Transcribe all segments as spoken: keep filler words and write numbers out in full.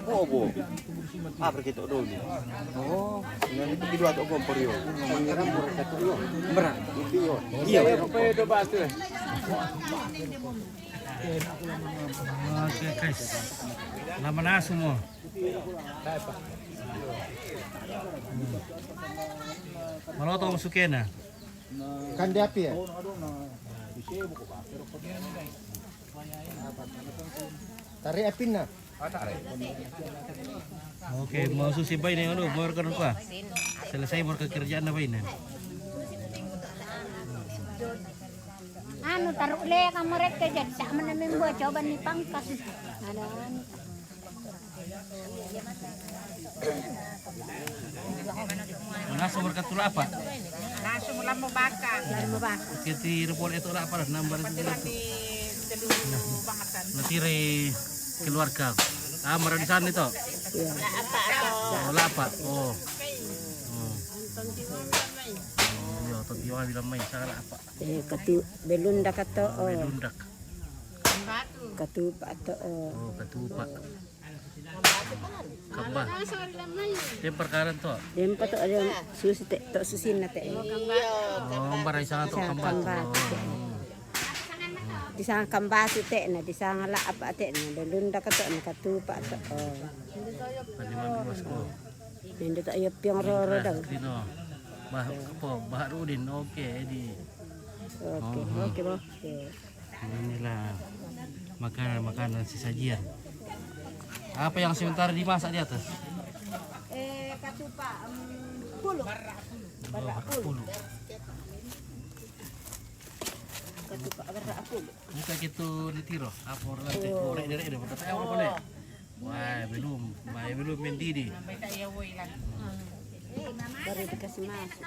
Obo. Ah, pergi tok dulu. Oh, yang itu kedua tok kompor yo. Merah. Iya. Oke, guys. Lama na semua. Malotong sukena. Kan dia api ya? Tarik api na. Oke, mau susi bayi nih, aduh, mau rekan apa? Selesai mau kerjaan apa ini? Anu, taruh le kamu rek kerja, tak mana membuat coba nih pangkas. Ada anu. Langsung berkat tulak apa? Langsung lambo baka. Lambo baka. Kiti report itu apa? Nambah itu. Nanti dari keluarga. Ah, marah di sana itu. Iya. Oh, lapa. Oh. Oh. Oh, ya, tontiwa bilang main salah apa? Eh, katu belunda kato. Oh. Belunda. Katu pato. Oh. Oh, katu pak. Kamba. Dem perkaran to. Dem pato ada susi te to susi na te. Oh, barai sangat to kamba. Kamba. Oh. Di sana kamba si te na, di sana la apa te na, belunda kato na katu pato. Oh. Tadi mampir mas ko. Nendo to ayo piang roro daw. Dino. Bah, apa? Baharudin. Oke, di. Oke, oke, bos. Inilah makanan-makanan sesajian. Apa yang sementara dimasak di atas? Eh, katupa, em, pulu. Oh, pulu. Katupa, barra pulu. Buka gitu di tiro. Apa orang nanti? Oh, rek, rek, rek. Wah, belum. Wah, belum mendidih. Baru dikasih masuk.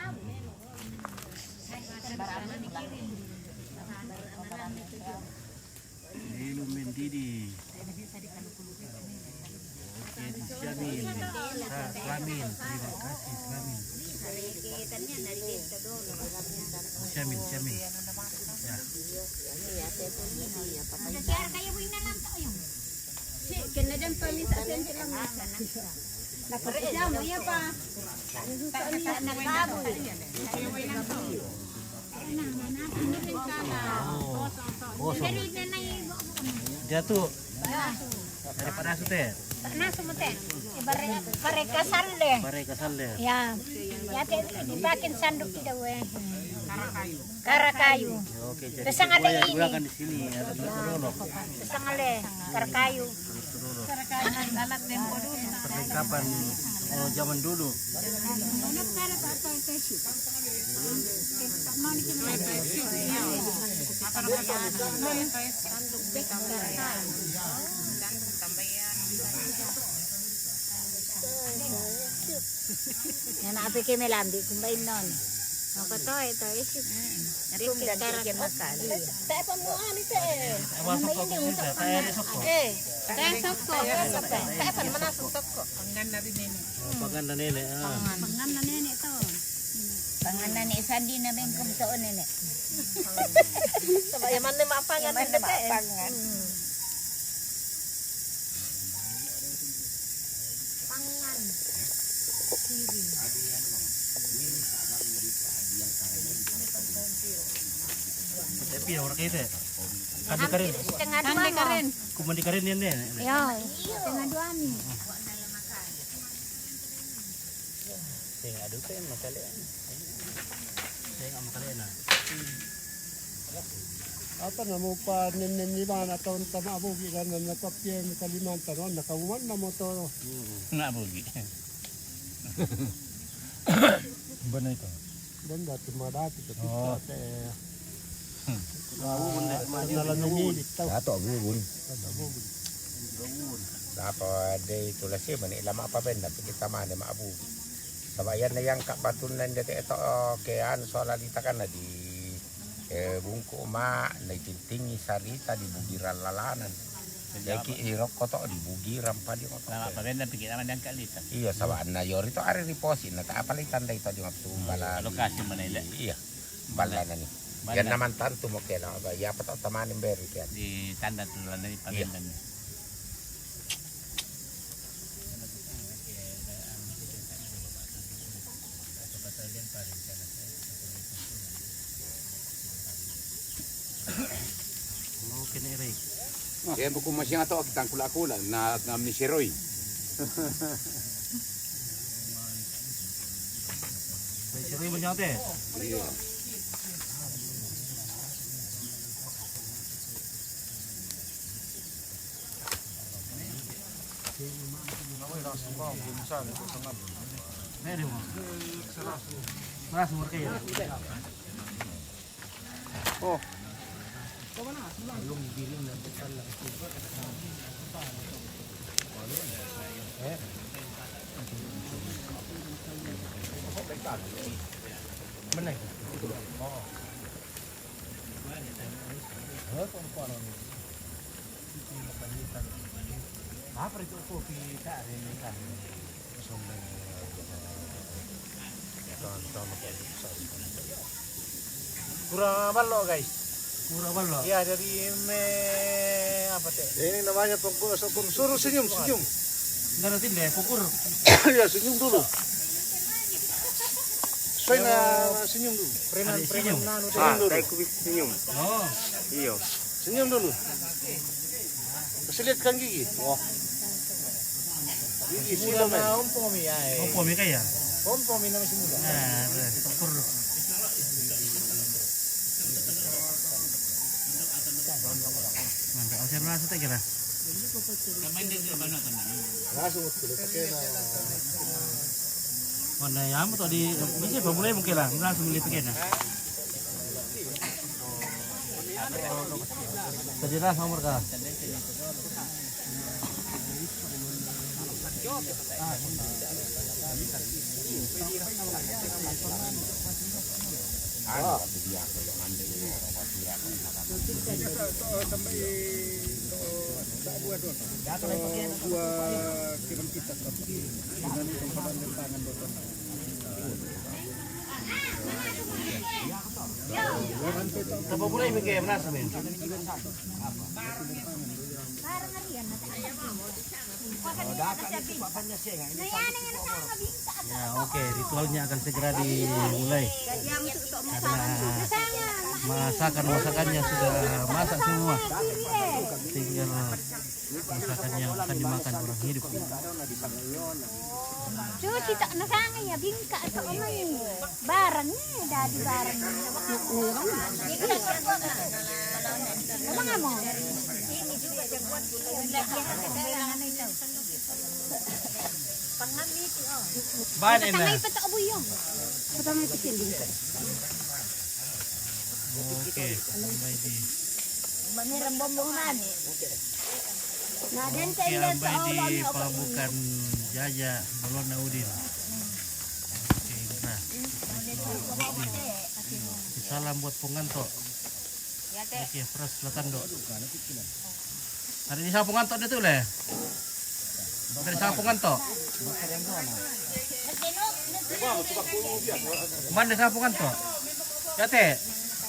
Belum mendidih. Oke, di Syamin. Sa-, Slamin. Terima kasih, Slamin. Syamin, Syamin. Ya. Kena dan paling tak sentil lah. Dapat pijama ya, Pak. Nak babu. Oh, so. Dia tu daripada su te. Nasu mo te. Bare, bare kasal le. Bare kasal le. Ya. Ya te dipakin sanduk kita we. Karakayu. Oke, jadi semua yang digunakan di sini ada dulu. Sangale, karakayu. Perlengkapan, oh, zaman dulu. Yana ape ke melambi kumbai non. Ako to, ito, ito. Ako mdadi ke makali. Te pa mo ani te. Ano ini yung sa pang-, eh, te soko. Te pa mana soko. Pangan na rin ini. Oh, pangan na nene, ah. Pangan na nene to. Pangan na ni Sandi na bengkong to nene. Sabay man ni mapangan na te. Pangan. Tapi orang kita. Kan di Karen. Setengah dua mo. Kuman di Karen yan eh. Yo, setengah dua ni. Sing adu kayo makali. Sing ang makali na. Apa na mo pa nen-, nen-, ni ba na taon tama abo gi na na kapye ni Kalimantan, no? Nakauman na mo to. Nga bugi. Ba na ito? Doon dati, mga dati, sa pista, eh. Dato abugun. Dato abugun. Dato de itu lasi mani lama apa benda tu kita mani ma abugun. Sabayan na yang kak batun nan dati ito, oh, ke anu soal dita kan na di, eh, bungku ma na itintingi sarita di bugiran lalanan. Jadi irok koto di bugiran padi koto. Lama apa benda pikir nama yang kak lita. Iya, sabayan na yori to ari riposi na ta apa lita ndai to di waktu bala. Lokasi mana ila? Iya. Bala nani. Yan naman tantu mo kena ba ya pa to tamanin beri kena. Di tanda tu la nani pamenda ni. Kaya mo kung masya to, kitang kula-kula na, na misiroy. Misiroy mo siya, te? Iya. Meron mo. Maras mo kayo. Oh. Benar. Oh. Apa itu kopi tak ada ni kan? Kurang balok, guys. Kurang balok. Ya, dari me apa teh? Ini namanya pokok sokong. Suruh senyum, senyum. Enggak ada tindih, pokok. Ya, senyum dulu. Saya na senyum dulu. Preman, ada preman senyum. Nanu, senyum dulu. Saya kubis senyum. Oh. Iyo. Senyum dulu. Kasih lihat kan gigi. Wah. Gigi sila, men. Ompo mi, ya. Ompo mi kaya? Ompo mi nama semula. Nah, syukur. Mantap, saya merasa tak kira. Langsung betul, pakai na. Mana ya, mau tadi, bisa pemulai mungkin lah, langsung beli pakai na. Tadi lah sama mereka. Tapos mo na yung bigay, manas mo yun. Ya, oke, ritualnya akan segera dimulai. Karena masakan-masakannya sudah masak semua. Tinggal masakan yang akan dimakan orang hidup. Cuci tak nasanga ya, bingka tak omai. Barang ni, dadi barang. Abang amo. Bane na. Pertama itu abuyong. Pertama itu sini. Oke, sampai di. Mamiram bombong mani. Nah, dan oke, sampai di Pabukan Jaja, Bolona Udin. Oke, nah. Salam buat pengantok. Ya, Teh. Oke, Pras Selatan, Dok. Ada di Sapungan tok dia tu leh. Ada di Sapungan tok. Mana Sapungan tok? Kate,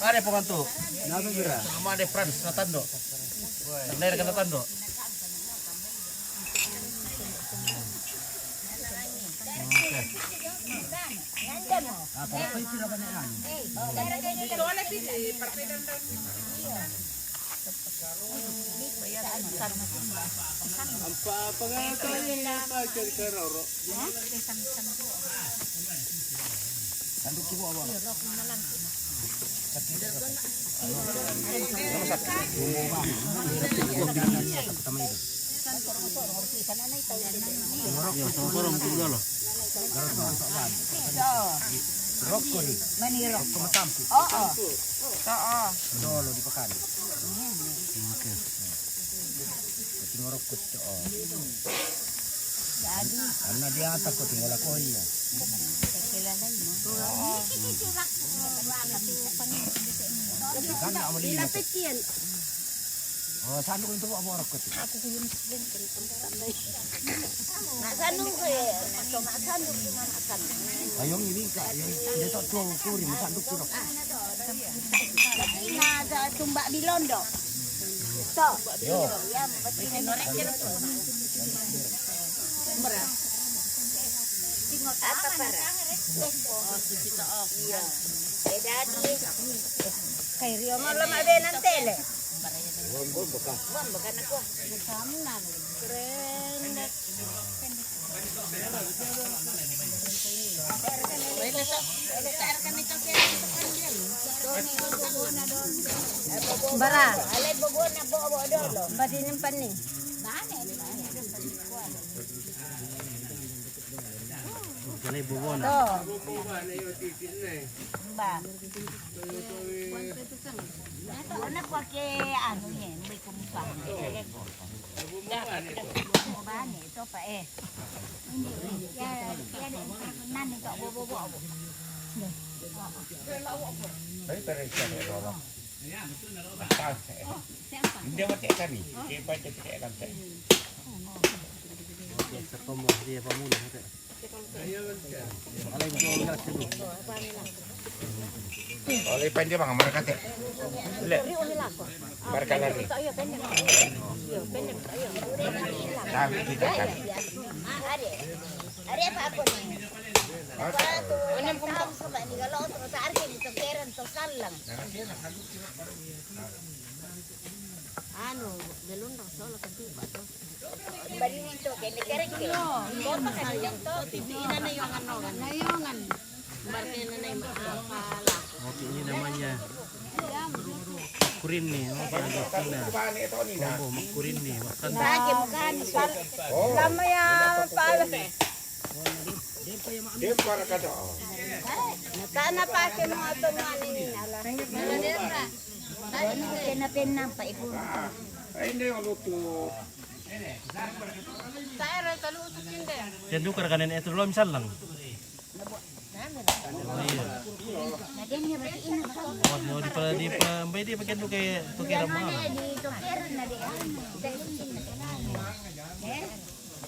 ada Pungan tok. Nama ada Frans Natando. Lahir ke Natando. Ampa pangakalin na pagkarkararo. Sandok kibo, abang. Rokko di. Mani rokko. Oo. Oo. Dolo di pakan. Oke. Tingorok ko to. Jadi, ana dia ta ko tingorok ko iya. Kan nak melihat. Oh, sanduk itu bawa borok ko. Aku kuyun. Nak sanduk ko ya, nak sanduk, nak sanduk. Ayong ini kak, yang dia tak tahu kuring sanduk tu. Tapi na sa tumbak bilondo. To. Yo. Ya, pati na. Apa para? Iya. Eh, dadi. Kay Rio mo lang mabe ng tele. Buwan, buwan, baka. Buwan, baka na ko. Karen. Bara. Alay, bago na po ako dolo. Ba din yung pani? Kani bubo na. To. Ba. Wala ko ke ano yan, may kumusta. Ba ni ito pa eh. Hindi eh. Yan, yan, nani to, bubo, bubo. Ay, pero siya, pero. Hindi, wala kami. Kaya pa ito, kaya lang tayo. Sa pamo, hindi pa muna, ate. Alay mo, alay mo. Oleh panjang mga markate. Wala. Marka lagi. Tapi kita kan. Are pa ako ni. Kuan to, unang taon sa ba ni galo to sa arkin to keran to salang. Ano, galon ra solo ka tupa to. Bali nito kay ni kerek ke. Importa ka nito, tipi na na yung ano, na yung ano. Marke na na yung mga pala. Okay, ini namanya kurin ni, oh, Palestina. Kombo, magkurin ni, makan. Lagi mo gani, pal-, lama ya, pal-, Di para ka doon. Nata na pa ke mo ato nga ni ala. Kena penang pa ibu. Ay, hindi, yung luto. Yan, dukar ka na ito, lo, misal lang. Oh, iya. Oh, di pa, di pa, mbay, di pa kendo kay tukira mo.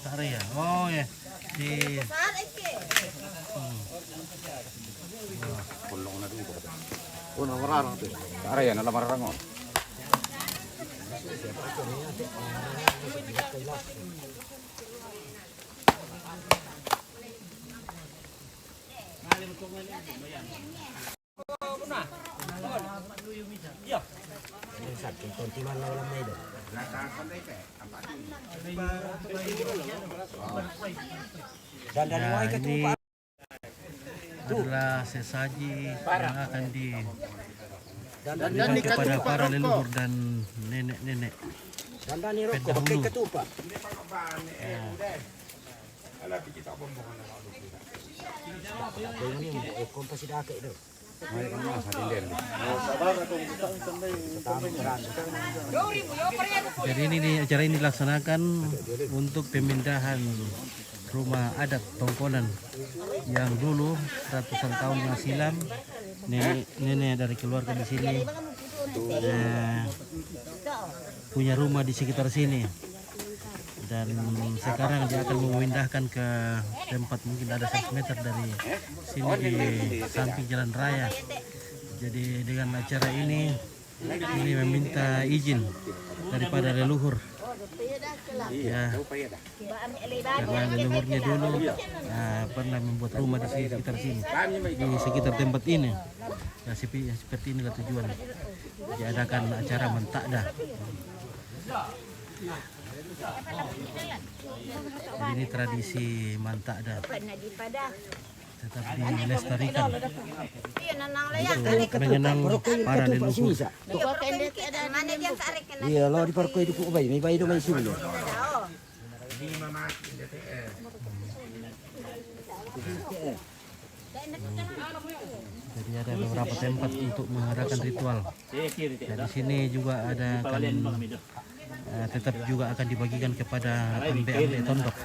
Tara yan. Oh, yeah. Di. Hmm. Kulong na dito. Una, mararang to. Tara yan, ala mararang, oh. Dan, dan, nah, ini adalah sesaji yang akan di, dan, dan, diberikan kepada para leluhur dan nenek-nenek. Dan, dan, ini rokok, pakai ketupat. Ya. Ini, ini, ini, ini, ini, ini, Jadi ini, ini, acara ini dilaksanakan untuk pemindahan rumah adat Tongkonan yang dulu ratusan tahun yang silam nenek, nenek dari keluarga di sini, eh, punya rumah di sekitar sini. Dan sekarang dia akan memindahkan ke tempat mungkin ada seratus meter dari sini di samping jalan raya. Jadi dengan acara ini, ini meminta izin daripada leluhur. Ya, karena leluhurnya dulu, ah, pernah membuat rumah di sini, sekitar sini, di sekitar tempat ini. Ya, sepi-, seperti inilah tujuan diadakan acara Mantakda. Jadi ini tradisi Mantakda tetap dilestarikan untuk mengenang para leluhur. Iya, lo di parkoi duku bai, may bai do may sulo. Jadi ada beberapa tempat untuk mengadakan ritual. Nah, di sini juga ada akan, eh, tetap juga akan dibagikan kepada ambe-ambe tondok.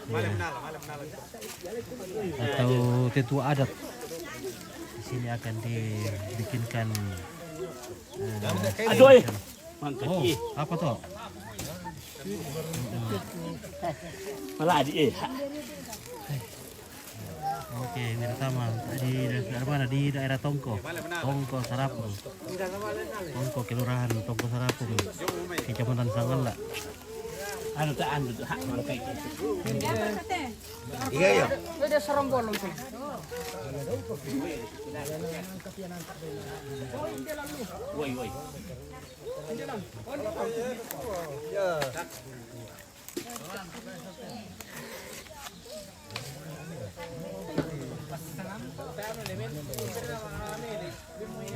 Ya. Atau tetua adat. Di sini akan dibikinkan, eh, aduh, eh. Oh, apa tuh? Malah di, eh. Oke, ini pertama di, dari mana? Di daerah Tongko. Tongko Sarapung. Tongko, Kelurahan Tongko Sarapung, Kecamatan Sanggala. Anu tak anu tak hak orang kayak gitu. Iya, iya. Sarang bolong sih. Woi, woi.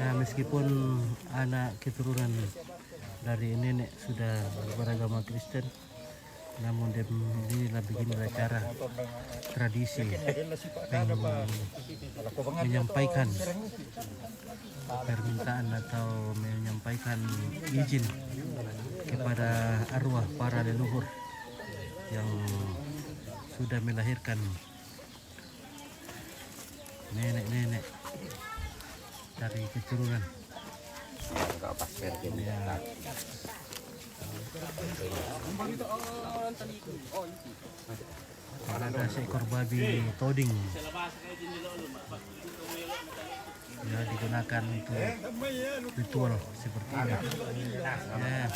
Ya, meskipun anak keturunan dari nenek sudah beragama Kristen, namun dem, inilah beginilah cara tradisi yang menyampaikan permintaan atau menyampaikan izin kepada arwah para leluhur yang sudah melahirkan nenek-nenek dari keturunan. Ya. Ada seekor babi toding. Ya, digunakan untuk ritual seperti ini. Ya.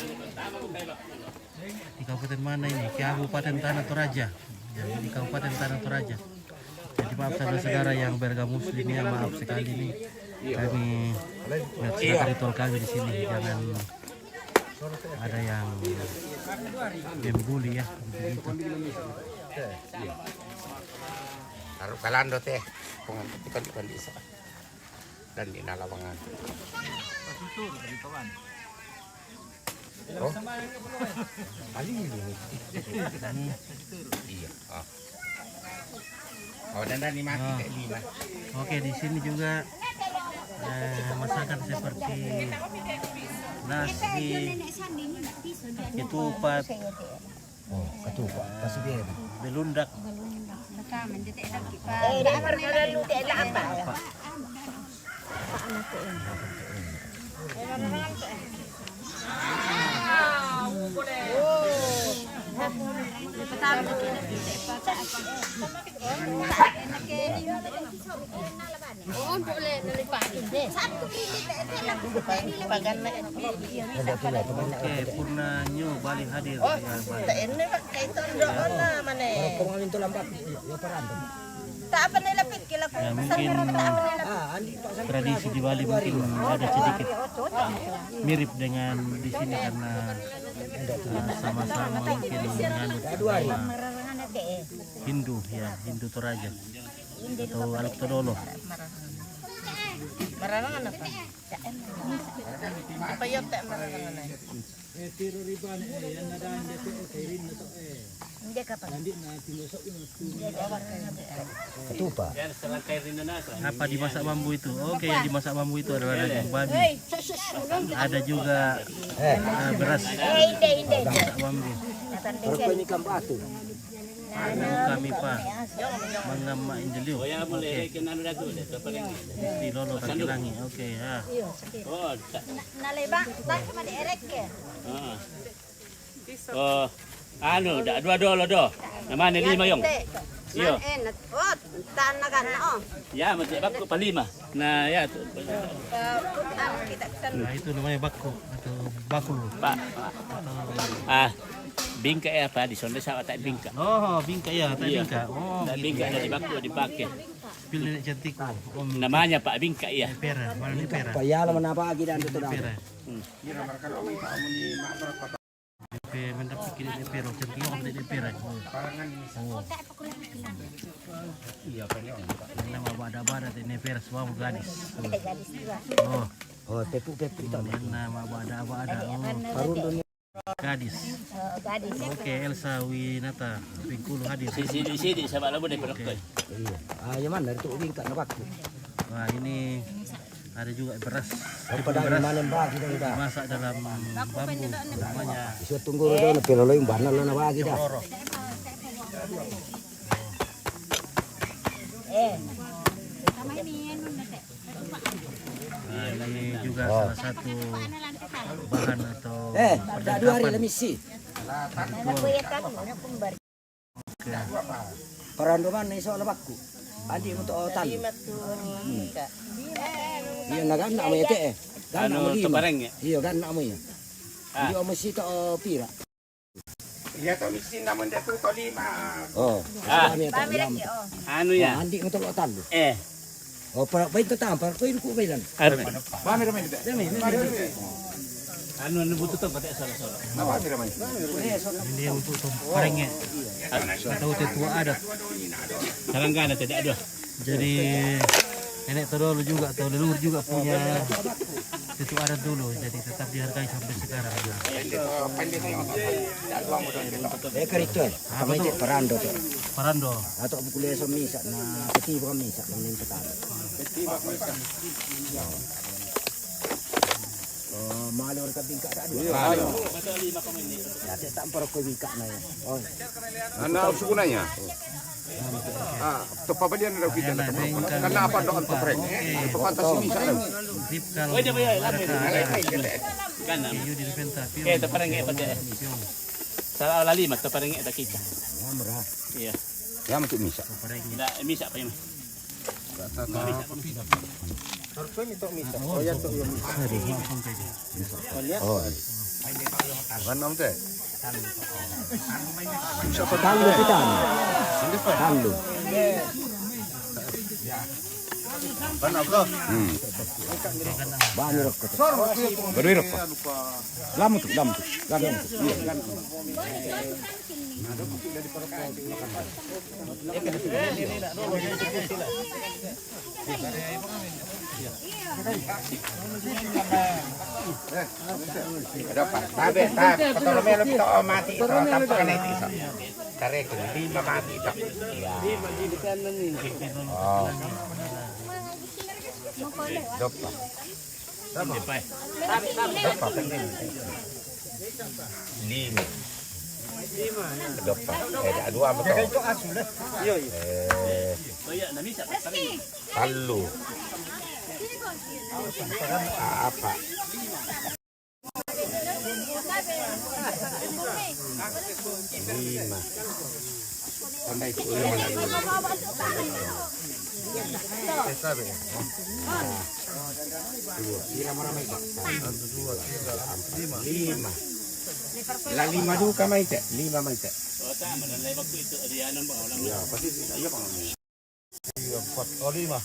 Di kabupaten mana ini? Kabupaten Tanah Toraja. Ya, di Kabupaten Tanah Toraja. Jadi maaf saudara-saudara yang beragama Muslim ya, maaf sekali nih. Kami melaksanakan ritual kami di sini. Jangan ada yang membuli ya, begitu. Taruh kalando teh. Pengantin kan bukan desa. Dan di Nalawangan. Oh. Paling ini. Iya. Oh. Oh, dan dan mati. Ah. Kayak lima. Oke, di sini juga eh, masakan seperti nasi, ketupat, oh, ketupat, pasti dia. Belundak. Eh, dah pernah lalu tak ada apa? Apa? Oke, Purna New Bali hadir. Oh, ya, Bali. Tak ini, Pak. Kayak itu, ndak mana. Kalau pengalin tu lambat, ya, ya, peran tu. Tak apa nih, lapik, kira aku. Ya, mungkin tradisi di Bali mungkin ada sedikit mirip dengan di sini karena eh, sama-sama mungkin menganut agama Hindu, ya, Hindu Toraja atau Aluk Todolo. Mararangan apa? Apa ya, tak mararangan? Ketupat. Apa dimasak bambu itu? Oke, yang dimasak bambu itu adalah daging babi. Ada juga eh, beras. Eh, inde, inde, inde. Masak bambu. Rokok ini kan batu. Anu kami pa. Mangama indeliu. Oke. Di lolo kaki langi. Oke, ya. Naleba, tak sama di erek ke? Oh, anu, dah dua dolo do. Nama ni lima yong? Iyo. Oh, tanah kan, oh. Ya, mesti baku pa lima. Nah, ya tu. Nah, itu namanya baku atau bakul. Pak. Ah, bingka ya, Pak, di sonde sawah tak bingka. Oh, bingka ya, tak bingka. Oh, tak gitu. Bingka dari baku dipakai. Pil nenek cantik. Om. Namanya Pak Bingka ya. Pera, mana ni pera? Pak ya, lama napa lagi dan itu dah. Pera. Hmm. Pe mendapat kiri de pero, cantik orang de pero. Oh. Iya, kan ya. Nama bada-bada de pero semua gadis. Oh. Oh, tepu-tepu itu. Nama bada-bada. Oh. Baru dunia gadis. Oke, Elsa Winata, Bengkulu hadir. Sidi, sidi, sama labu de pero. Iya. Ah, yang mana itu bingka nak aku? Wah, ini ada juga beras. Apa dah beras mana bagi dah udah. Masak dalam bambu namanya. Iso tunggu dulu, pilih lo yang mana lo nak bagi dah. Eh. Nah, ini juga salah satu bahan atau eh, dah dua hari perlengkapan. Lah misi. Ritual. Oke. Parando mana iso ala bakku. Andi mu to talu. Iya, na ganna mo ete, eh. Ganna mo lima. Iya, ganna mo iya. Andi mo sito pira. Iya, tau misi namun dia tu tau lima. Oh. Ah. Kami tak diam. Anu ya. Andi ngetolok talu. Eh. Oh, para baik ke tampar, kau iruku bailan. Ar- Anu, anu butuh tu pakai salah-salah. Ini untuk tu parengnya. Atau tetua adat. Saranggana tidak ada. Jadi nenek terdahulu juga atau leluhur juga punya tetua adat dulu, jadi tetap dihargai sampai sekarang. Eh, kerito eh. Apa tu? Parando tu. Parando. Atau buku leso misa na ketiba misa na minta tahu. Oh, malu orang bingkak tak ada. Iya, malu. Ya, tak tampar kau bingkak na ya. Oh. Anak suku nanya. Ah, tepa dia nak kita. Karena apa doa tepren? Tepa fantasi ni sana. Ripkal. Marka. Kan. Iu di Ripenta. Eh, tepa ngai apa dia? Salah lali mah tepa ngai tak kita. Iya. Ya, masuk misa. Tidak, misa apa ini? Oh. Mana om teh? Tangguh kita. Tangguh. Mana bro? Hmm. Baru rokok. Baru rokok. Lama tu, lama tu. Lama tu. Iya. Ada apa? Tabe, tabe. Kotor melo kita mati. Tabe kena itu. Tarik lima mati tak. Ya. Oh. Dopa. Dopa penting. Lima. Dopa. Eh, dua betul. Eh. Talu. Apa? Lima. Pandai tu lima. Dua. Kira mana mai tak? Satu, dua, tiga, empat, lima. Lima. Lah lima duka mai tak? Lima mai tak? Ya, pasti iya bang. Iya, empat. Oh, lima.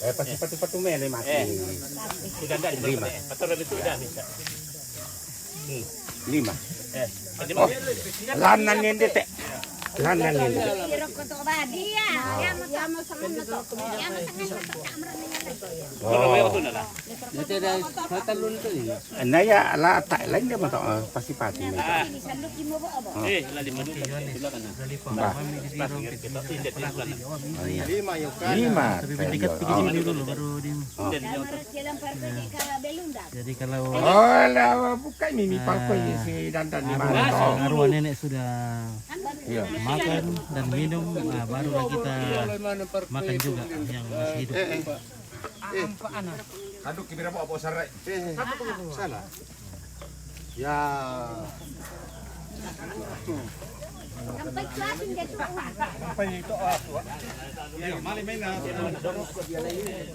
Eh, pasti patu-patu mele mati. Eh. Sudah dah lima. Patut lebih sudah bisa. Hmm. Lima. Eh, oh, lanan nende te. Lanan nende. Iya, ya, sama-sama. Ya, sama-sama. Oh. Nanti ada kata lu nanti. Nah, ya, lah, tak lain dia mah tak, eh, pasti pati. Ah. Eh, lah lima dulu. Bah. Lima, ya, kan? Lima. Lebih dekat pergi sini dulu, baru di. Oh. Jadi kalau. Oh, lah, bukan ini, eh, parkoi si Dandan di mana? Arwah nenek sudah makan dan minum, ah, barulah kita makan juga yang masih hidup. Eh, eh. Aduh, kibira bawa, bawa sarai. Eh, salah. Ya.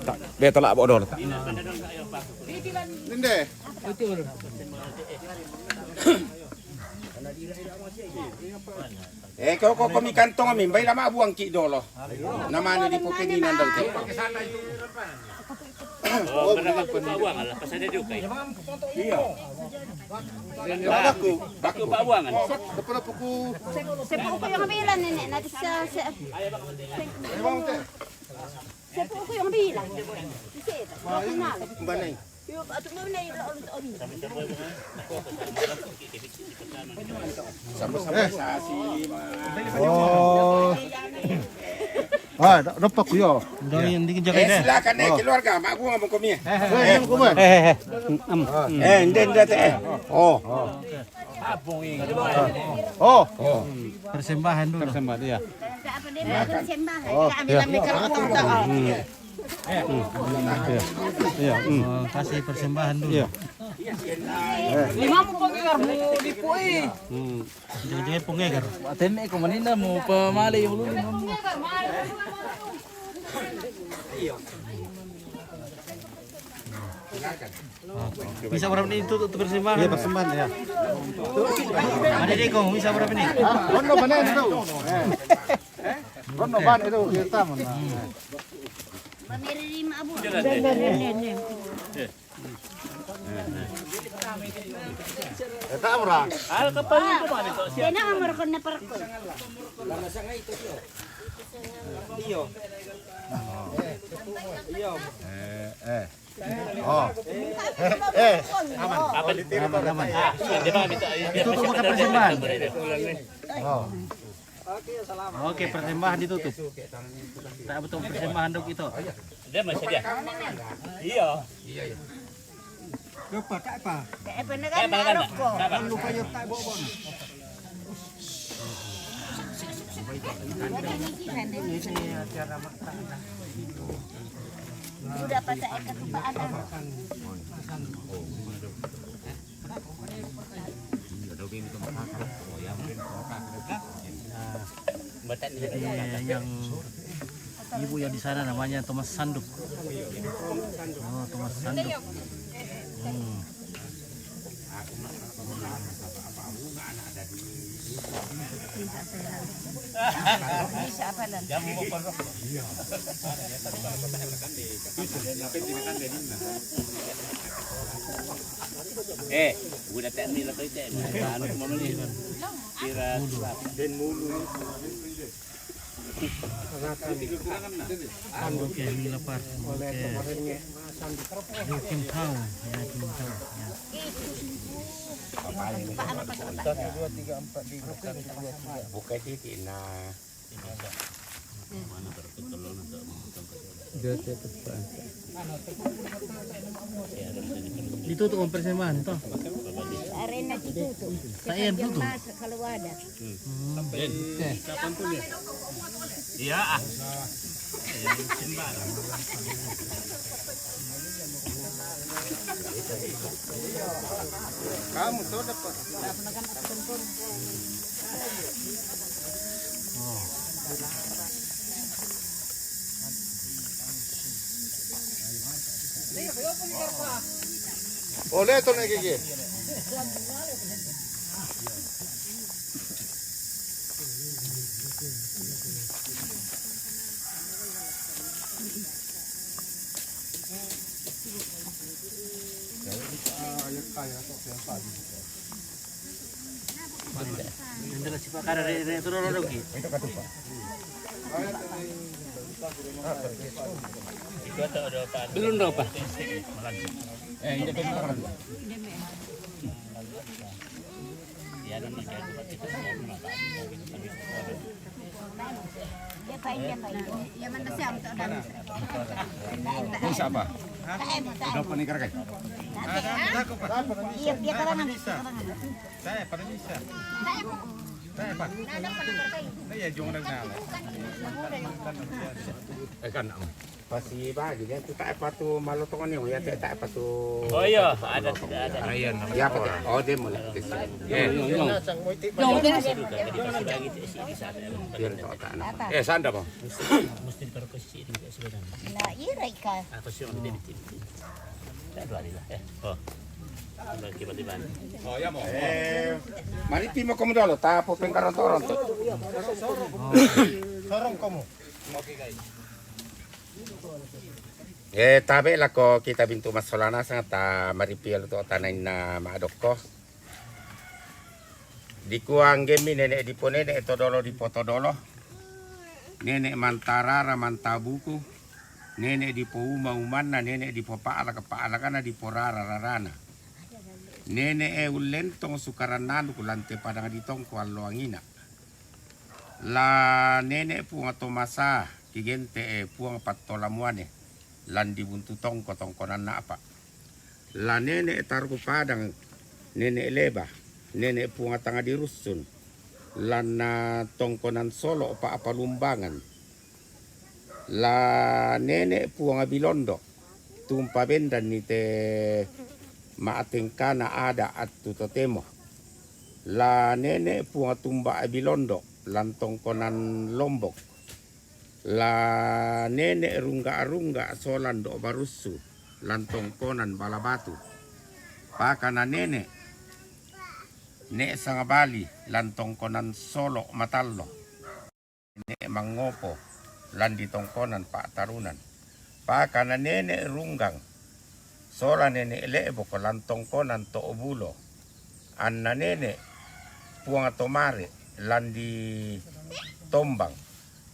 Tak, dia tolak bawa dulu. Nende. Eh, kau, kau, kau mi kantong mi, baiklah mak buang ki dolo. Nama ni di pokok ni nandang tu? Oh, berapa tu Pak Buang lah, pas ada juga. Iya. Baku, baku Pak Buang kan. Kepala puku. Sepuku yang bilang nenek, nanti sa, se-, sepuku yang bilang. Banai. Sama-sama sasi, Mas. Oh. Ah, dak, dak paku yo. Dah yang dikejar. Eh, silakan eh, keluarga, mak gua ngomong kau mi. Eh, eh, eh. Eh, ende, ende, eh. Oh. Oh. Oh. Persembahan dulu. Persembahan, iya. Persembahan. Oh, iya. Iya. Iya. Hmm. Oh, kasih persembahan dulu. Iya. Lima mu penggegar mu di pui. Hmm. Jangan-jangan penggegar. Atene ko manina mu pemali yang dulu lima mu. Bisa berapa ini itu untuk persembahan? Iya, persembahan ya. Ada deh kong, bisa berapa ini? Hah? Rondo mana itu? Eh. Rondo mana itu? Kita mana? Mamiri lima abu. Eta murah. Al kapal itu mana itu? Dia nak amar kena perko. Iyo. Iyo. Eh, eh. Oh. Eh, eh. Aman. Aman, aman. Ah, dia mah minta, dia itu tuh pakai persembahan. Oh. Oke, persembahan ditutup. Tak betul persembahan dok itu. Dia masih dia. Iya. Iya, iya. Lupa tak apa? Tak apa, nak kan nak rokok. Lupa ya tak bawa-bawa. Ini acara makan. Udah pas saya ketemu ada. Jadi yang ibu yang di sana namanya Thomas Sanduk. Oh, Thomas Sanduk. Hmm. Eh, udah tak ni lah kau tak. Anu cuma beli. Kira. Oke, ini lapar. Oke. Yo kin tau, ya kin tau. Ya. Satu, dua, tiga, empat, lima. Satu, dua, tiga. Buka titik nah. Ditutup persembahan toh. Arena ditutup. Saya yang tutup. Kalau ada. Iya. Kamu tahu dapat. Oleh tu nak gigi. Belum dong, Pak. Ini siapa? Udah pernah nikah, kan? Iya, dia karangan. Saya pernah bisa. Saya, Pak. Saya, Pak. Saya jangan dengar. Eh, kan, Pasi bagi dia tu tak apa tu malu tong ni ya tak apa tu. Oh iya, ada tidak ada. Ya apa? Oh dia mulai. Eh, dia tak tak. Eh, sana apa? Mesti ditaruh ke sisi itu juga sudah. Nah, iya Raika. Apa sih orang dia bikin? Tak dua hari lah ya. Oh. Tiba-tiba. Oh ya mau. Eh, mari pimo kamu dulu. Tapo pengkaron toron tu. Sorong kamu. Oke guys. Eh, tabe lako kita bintu masolana sanga ta maripi alu to tanain na maadokko. Dikuang gemi nene dipo nene to dolo dipo to dolo. Nene mantarara mantabuku. Nene dipo uma umanna, nene dipo paalaka paalakana, dipo rara rarana. Nene e ullentong sukaran nanu kulante padang ditongko alloangina. La nene Puang Tomasa, kigente e Puang Pattolamuane, lan dibuntu tongko tongkonanna apa. La nene Tarku Padang, nene Leba, nene Puang Tanga dirussun, lanna tongkonan solo pa apa lumbangan. La nene Puang Bilondo, tumpa bendanni te maatengkana ada attu totemo. La nene Puang Tumba Bilondo, lan tongkonan Lombok. La nene rungga-rungga solan do barussu. lan tongkonan Balabatu. Pakana nene' Ne' Sangabali lan tongkonan Solo' Matallo. Ne' Mangopo lan di tongkonan Pa'tarunan. Pakana nene' Runggang sola nene' Le'bok lan tongkonan To'bulo. Anna nene' Puang Tomare lan di Tombang.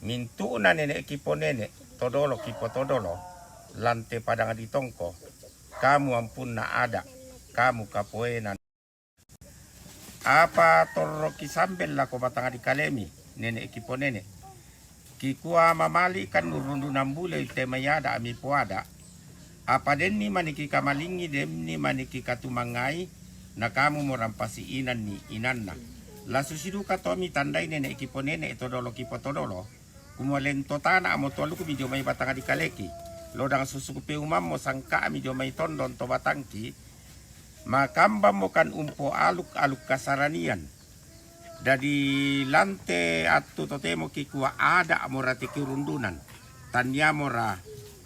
Mintu'na nene' kiponene' todolo kipotodolo lan te padang di tongko. Kamu ampunna ada', kamu kapoenan. Apa torro kisambel lako batang di kalemi, nene' kiponene'. Kikua mamali'kan urundunan bule te mai ada' mipoada'. Apa denni mani kikamalingi, denni mani kikatumangngai, na kamu mo rampasi inanni inanna. La susi duka to mitandai nene' kiponene' todolo kipotodolo. Kumua lento tana'mo to alukmi dio mai batang di kaleki. Lodang susu peumammo sangka'mi dio mai tondon to batangki. Makambammo kan umpo aluk-aluk kasaranian. Dadi lante attu totemo kikua ada'mo ra te kirundunan. Tanniamo ra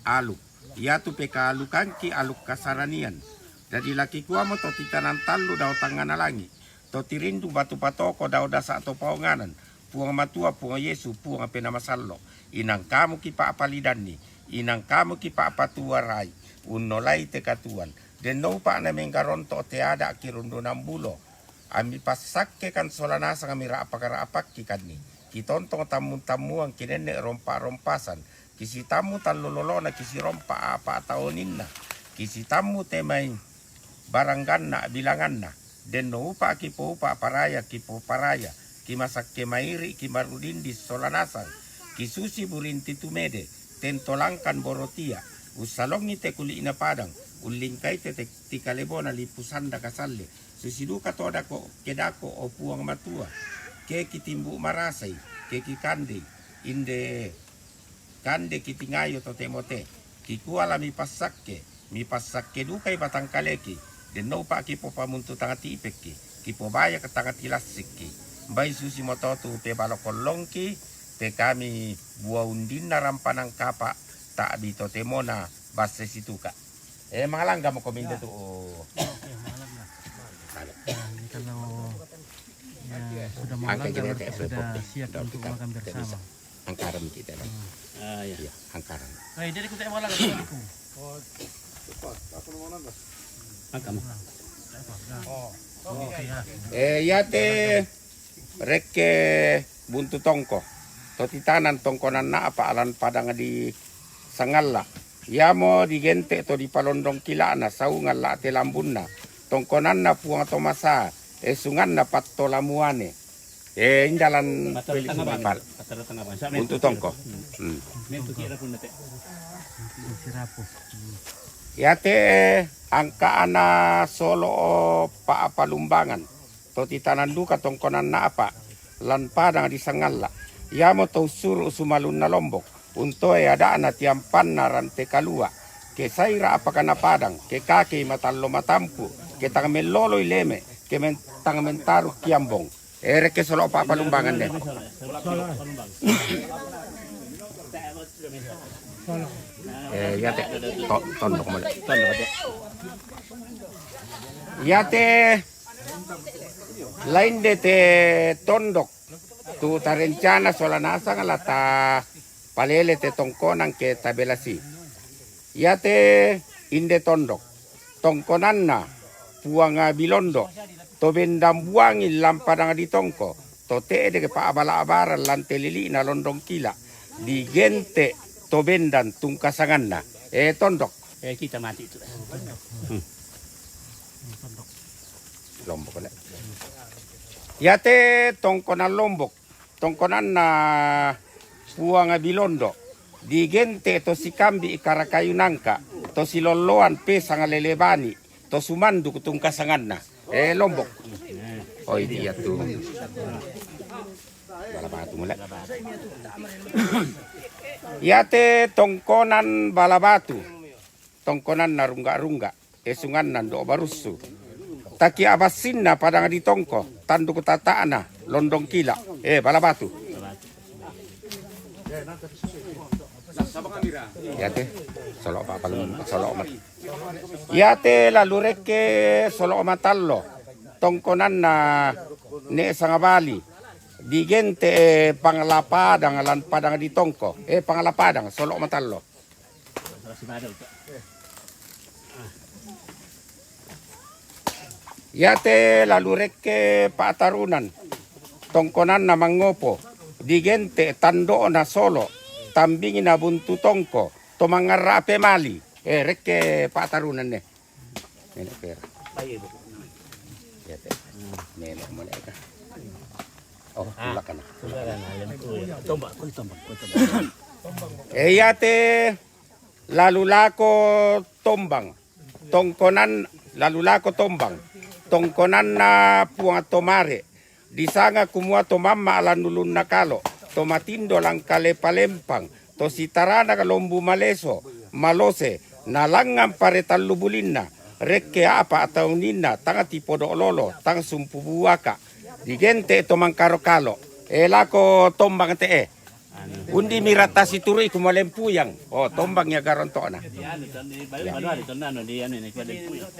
aluk. Iatu pekaalukangki aluk kasaranian. Dadi lakikuamo to titanan tallu dao tangngana langi'. To tirindu batu patoko dao dasa' to paonganan, Puang Matua, Puang Yesu, Puang Penaa Masallo'. Inang kamu kipa'palidanni, inang kamu kipa'patuarai, unnolai te katuoan. Denno upa'na menggaronto' te ada' kirundunan bulo. Ammi passakkekan sola nasang mira'pak-ra'pakkikanni. Kitontong tammung-tammuang kinenne' rompa'-rompasan. Kisitammu tallo lolona kisirompa' apa' taoninna. Kisitammu te mai barangganna bilanganna. Denno upa' kipoupa' paraya kipoparaya. Kimasakke mairi' kimarudindi sola nasang. Kisusi burinti tumede. Tento langkan borotia. Ussalongi te kuli'na padang. Ullingkai te te tikalebona lipu sanda kasalle. Susi duka to dako' kedako', o Puang Matua. Ke kitimbu' marasai, ke kikandei. Inde kande kitingayo totemo te. Kikua la mipassakke, mipassakke dukai batang kaleki, denno upa' kipopamuntu tang tipekki, kipobayak tang tilassikki. Mbai susimoto tu pebalo kollongki, te kami bua undinna rampanan kapa', ta'bi totemona basse situka'. Eh, mangalangga mako minde tu. Oke, mangalangga. Nah, ini kalau, ya, sudah mangalangga, berarti sudah siap untuk makan bersama. Angkaran kita dah. Ah, iya. Iya, angkaran. Eh, jadi kita mangalangga, saudaraku. Angka mo. Eh, iate rekke Buntu Tongko. To titanan tongkonanna apa' lan padang di Sangalla. Iamo digente' to dipalondong kila'na, saungan la te lambunna. Tongkonanna Puang Tomasa, esunganna Pattolamuane. Eh, indalan Buntu Tongko. Hmm. Iate angka'na solo' pa'palumbangan. To titanan duka tongkonanna apa' lan padang di Sangalla. Iamo to ussuru' sumalunna Lombok, untoe ada'na tiampanna rante kalua'. Ke saira' apakana padang, ke kakei matallo matampu', ke tang melloloi leme', ke men-, tang mentaru' kiambong. Eh, rekke solo' pa'palumbangan de. Eh, iate to-, tondok mole. Iate lain de te tondok tu tarencana sola nasang la tapalele te tongkonan ke tabelasi. Iate inde tondok, tongkonanna Puang Bilondo, to bendan buangi lan padang di Tongko, to te'de ke pa'bala-baran lan te lili'na londong kila, digente' to bendan tungkasanganna. Eh, tondok. Eh, kita mati tu. Hmm. Lombok, le. Iate tongkonan Lombok, tongkonanna Puang Bilondo, digente' to sikambi' karakayu nangka, to silolloan pesang lele bani, to sumanduk tungkasanganna. Eh, Lombok. Oh, iya tu. Balabatu mole. Iate tongkonan Balabatu. Tongkonanna Rungga-rungga, esunganna Ndo' Barussu. Taki abassinna padang di Tongko, tanduk tata'na, londong kila, eh, Balabatu. Iya te, solo' pa palem, solo' ma-, iya te lalu rekke solo' matallo. Tongkonanna ne' sanga bali. Digente' Pangala Padang lan Padang Ditongko. Eh, Pangala Padang, solo' matallo. Iya te lalu rekke pa'tarunan, tongkonanna mangngopo, digente' tando'na solo', tambingna buntu tongko, to mangngarra' pemali. Eh, rekke pa'tarunan ne. Nenek pera. Iya te. Nenek mo ne ka. Oh, tulak kana. Tulak kana, lempu ya. Tombak, koi tombak, koi tombak. Eh, iya te lalu lako Tombang. Tongkonan, lalu lako Tombang. Tongkonanna Puang Tomare. Disanga kumua to mamma' lan ulunna kalo, to matindo lan kale palempang, to sitarana lombu maleso, malose, nalangngan pare tallu bulinna, rekke a'pa' tauninna, tang tipodo' lolo, tang sumpu buaka. Digente' to mangkaro kalo. Eh, lako Tombang te'e. Undi mirattasi turui ku malempuyang. Oh, Tombang ya garonto'na. Di anu, ton-, di balu-, balu ada ton-, anu, di anu ini, ku malempuyang.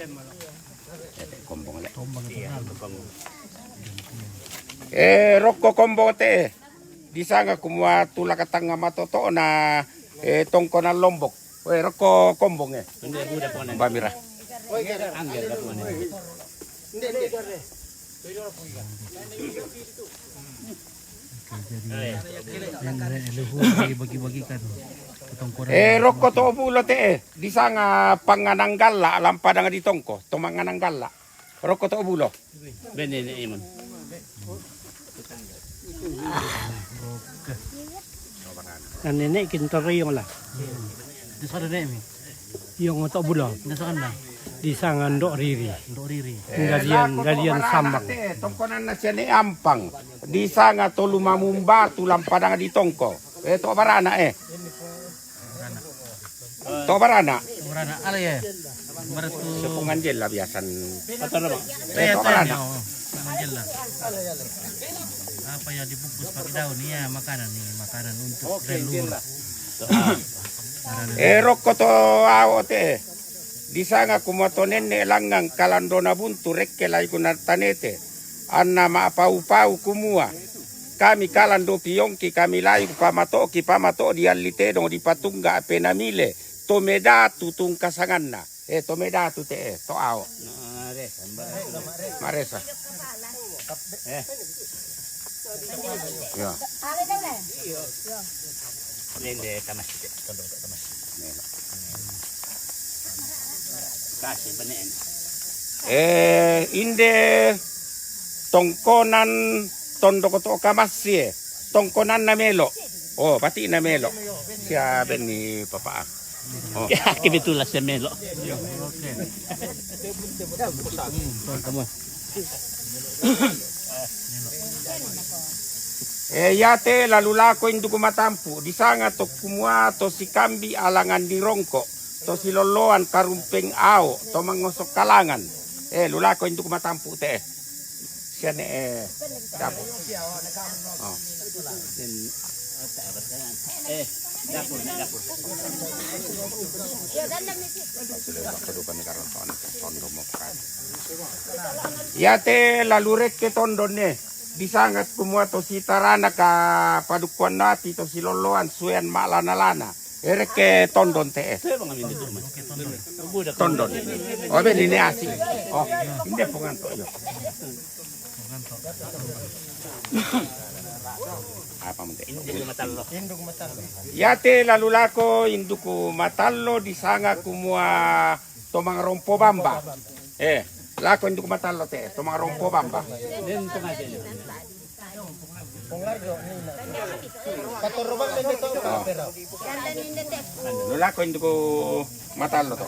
Kombong le. Iya, itu kombong. Eh, rokko kombong te. Disanga kumua tulak tangnga matoto'na, eh, tongkonan Lombok. Weh, rokko kombong, eh. Mbamira. Oke, jadi yang, yang leluhur dibagi-bagikan ke tongkonan. Eh, rokko to bulo te, eh. Disanga pangnganang galla' lan Padang Ditongko, to mangnganang galla'. Rokko to bulo. Bene ne iman. Kan nenek kintor yong lah. Di sana nenek mi. Yong to bulo. Di sana. Disanga ndo' riri. Ndo' riri. Galian, galian sambang. Tongkonanna sia ne' ampang. Disanga to lumamung batu lan Padang Ditongko. Eh, to barana, eh. To barana. Barana, ala ya. Baratu. Sepungan jella biasan. Eh, to barana. Sepungan jella. Apa yang dibungkus pakai daun? Iya, makanan nih, makanan untuk leluhur. Eh, rokko to ao te. Disanga kumua to nenne' langngan kalandona buntu rekke laiku na tanete. Anna ma'pau-pau kumua, kami kalando piyongki, kami laiku pamato'ki, pamato' dialli tedong dipatungga' penamile, to medatu tungka sanganna. Eh, to medatu te'e, to ao. Ma'resa. Ya. Nende tamasi te, tondok tamasi. Kasi bene'en. Eh, inde tongkonan tondok to kamassie, tongkonanna melo. Oh, pati na melo. Sia benni papa. Oh. Ya, kebetulan saya melo. Eh, iya te lalu lako induku matampu', disanga to kumua to sikambi' alangan dirongko', to silolloan karumpeng ao', to mangngosok kalangan. Eh, lu lako induku matampu' te'e. Siane, eh, dapur. Oh. Eh, dapur, dapur. Iya te lalu rekke tondon ne, disanga kumua to sitarana ka padukkuan napi to silolloan suean ma'lana-lana. Eh, rekke tondon te'e. Tondon. Oh, bene ne asi. Oh, inde ponganto' yo. Apa mende? Iya te lalu lako induku matallo disanga kumua to mangrompo bamba. Eh, lako induku matallo te, to mangrompo bamba. Lu lako induku matallo to.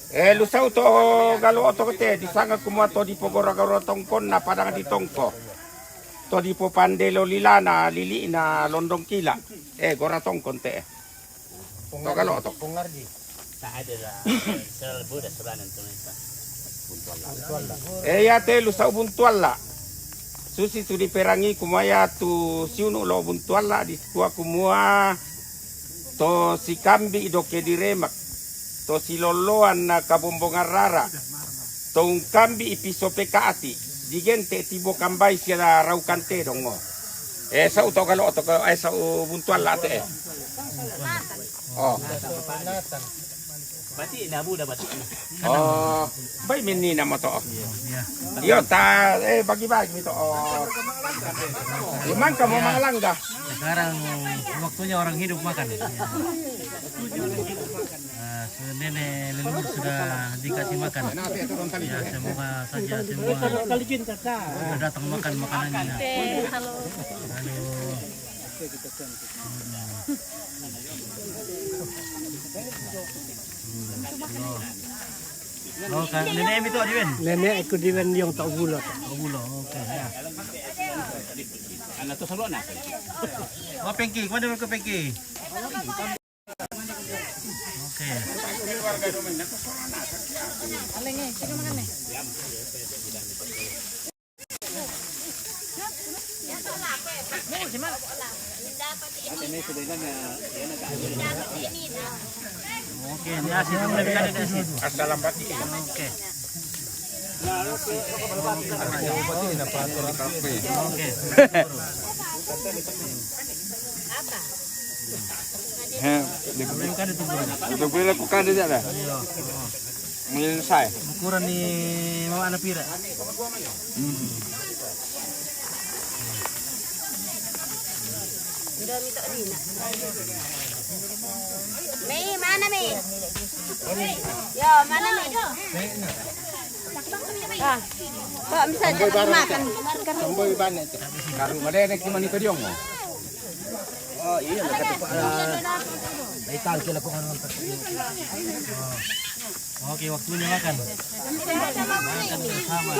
Eh, lu sau to galo' oto te, disanga kumua to dipogora-gora tongkonna Padang Ditongko. To dipopandelo lilana, lili'na londong kila. Eh, gora tongkon te. To galo' to. Tak ada lah. Selalu budak selanan tu. Eh, iya te lu sau buntualla. Tusi tu diperangi kumaya tu siunu lo buntualla di tua kumua to sikambi doke diremak, to siloloan na kabombongan rara, to ungkambi ipiso pekati, digente tibo kambai sia raukan te dongo. Eh, sau to kalo to kalo, eh, sau buntualla te, eh. Oh. Bati na buda bati na. Oh, bai menni na moto. Iya. Iyo ta, eh, bagi-bagi mi to. Oh. Memang kamu mangalangga. Sekarang waktunya orang hidup makan. Ah, nenek leluhur sudah dikasih makan. Ya, semoga saja semua sudah datang makan makanannya. Halo. Oh, ka, nenek mi to diwen? Nenek aku diwen yang tak gula. Oh, gula. Oke, ya. Ana to salona. Oh, Pengki, kemana ke Pengki? Oke. Oke, ini asin. Ini asin. Asal lambat. Oke. Oke. He, dia, dia boleh lakukan dia tak ada? Iya. Menyelesai. Ukuran ni mama anak pira? Hmm. Mei, mana Mei? Yo, mana Mei? Ah, kok bisa jadi makan? Tambah banyak tu. Karu ada nak cuma ni kediong. Oh iya, nak kata Pak. Baik tangki lah kok. Oke, waktunya makan. Makan bersama.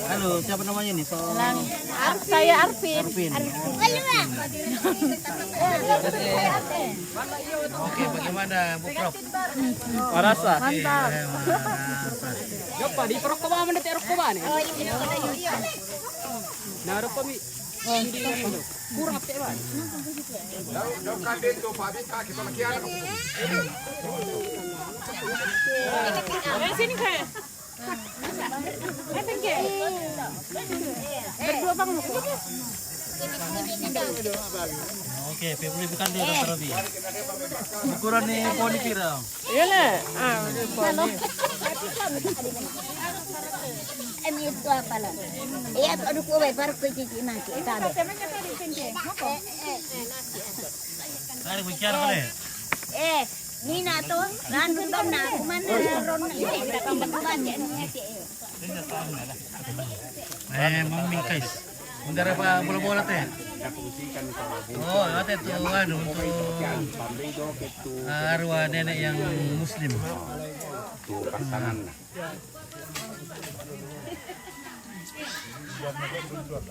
Halo, siapa namanya nih? So... Lang-, Ar-, saya Arvin. Arvin. Oke, bagaimana, Bu Prof? Marasa. Mantap. Oke, marasa. Yopa, di perokok mana, teh, rokok mana? Oh, iya. Nah, rokok mi. Kurang apa, Pak? Eh, sini, Kak. Eh, thank you. Berdua, Bang. Oke, Febri bukan dia, Dokter Robi. Ukuran nih, poni pira? Iya, Le. Ah, udah poni. Emi itu apa lah? Iya, aduh, kue baru kue cici mati. Itu ada. Ada bicara, Le. Eh, Nina to, randu bana, kumana ron, eh, tak kumana, eh. Eh, mami, guys. Enggak ada apa bola-bola teh. Oh, ada tuh, anu, untuk, eh, arwah nenek yang muslim. Hmm.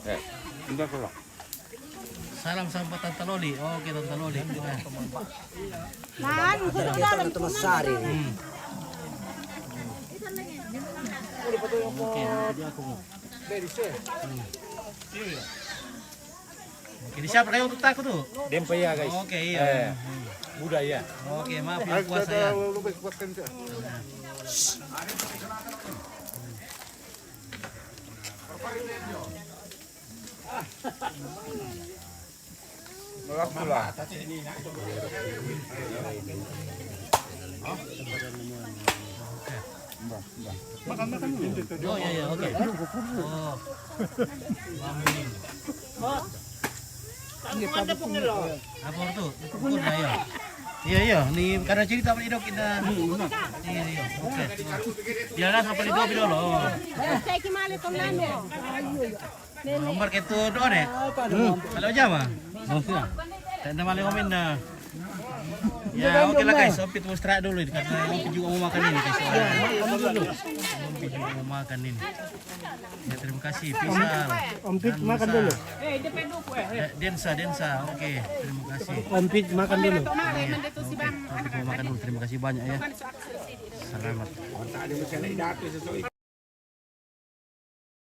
Eh, enggak, kalau Salam sama Tante Loli. Oke, Tante Loli. Nah, sudah dalam. Hmm. Oke, jadi aku mau. Hmm. Oke, di siapa kayak untuk takut tuh? Dempa ya, guys. Oke, iya. Eh, hmm. Budaya. Oke, maaf ya, puasa ya. Oh, iya, iya, oke. Oh. Apa tu? Ukur lah, ya. Iya, iya. Ni kadang cerita apa ni, Dok, kita. Iya, iya. Oke. Dia lah sampai di dua dulu. Saya kembali ke Nando. Nomor ketu doa deh. Kalau jama. Oh, sudah. Tak ada maling komen dah. Ya, oke lah, guys. Ompit mau istirahat dulu ini karena Ompit juga mau makan ini, guys. Ompit juga mau makan ini. Ya, terima kasih, Pisal. Ompit makan dulu. Eh, Densa, Densa. Oke, terima kasih. Ompit makan dulu. Iya, oke. Ompit mau makan dulu. Terima kasih banyak ya. Salamat. Ang tali mo siya na idato sa soy.